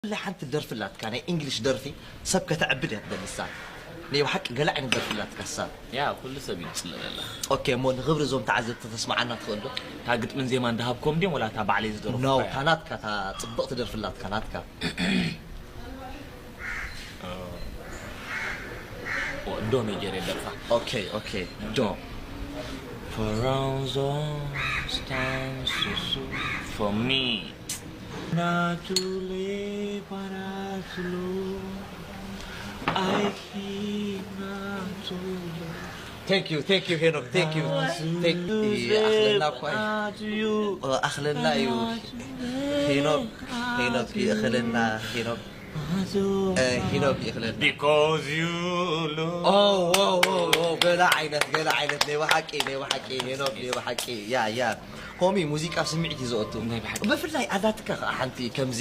ብፍላይ ሓንቲ ደርፊ ኣላትካ፣ ናይ እንግሊሽ ደርፊ፣ ሰብ ከተዕብድ እያ ትደሊ ንሳ። ናይ ብሓቂ ገለ ዓይነት ደርፊ ኣላትካ ንሳ። ያ ኩሉ ሰብ እዩ ዝፅለለላ። ኦኬ፣ እሞ ንኽብሪ እዞም ተዓዘብቲ ተስምዓና ትኽእል ዶ? እታ ግጥምን ዜማን እንዳሃብኩም ድዮም ወላ እታ ባዕለይ ዝደረፍኩ ኖ፣ እያ? እታ ናትካ፣ እታ ፅብቕቲ ደርፊ ኣላትካ ናትካ። ዶ ሜጀር የደርፋ። ኦኬ፣ ኦኬ፣ ዶ። For all those times you so for me. ናቱሌ ባናቱሉ ኣይኪ ናቱሉ Thank you, thank you ሄኖክ፣ thank you። Thank you። ኣኽለና እኳ እዩ። ኣኽለና እዩ። ሄኖክ፣ ሄኖክ ይእኽለና፣ ሄኖክ። እ፣ ሄኖክ ይእኽለና። Because you look ኦ፣ ኦ፣ ኦ፣ ኦ፣ ገለ ዓይነት፣ ገለ ዓይነት፣ ናይ ብሓቂ፣ ናይ ብሓቂ፣ ሄኖክ፣ ናይ ብሓቂ። ያ፣ ያ። ሆሚ፣ ሙዚቃ ስምዒት እዩ ዘእቱ። ናይ ብሓቂ። ብፍላይ ኣላትካ ኸዓ ሓንቲ ከምዚ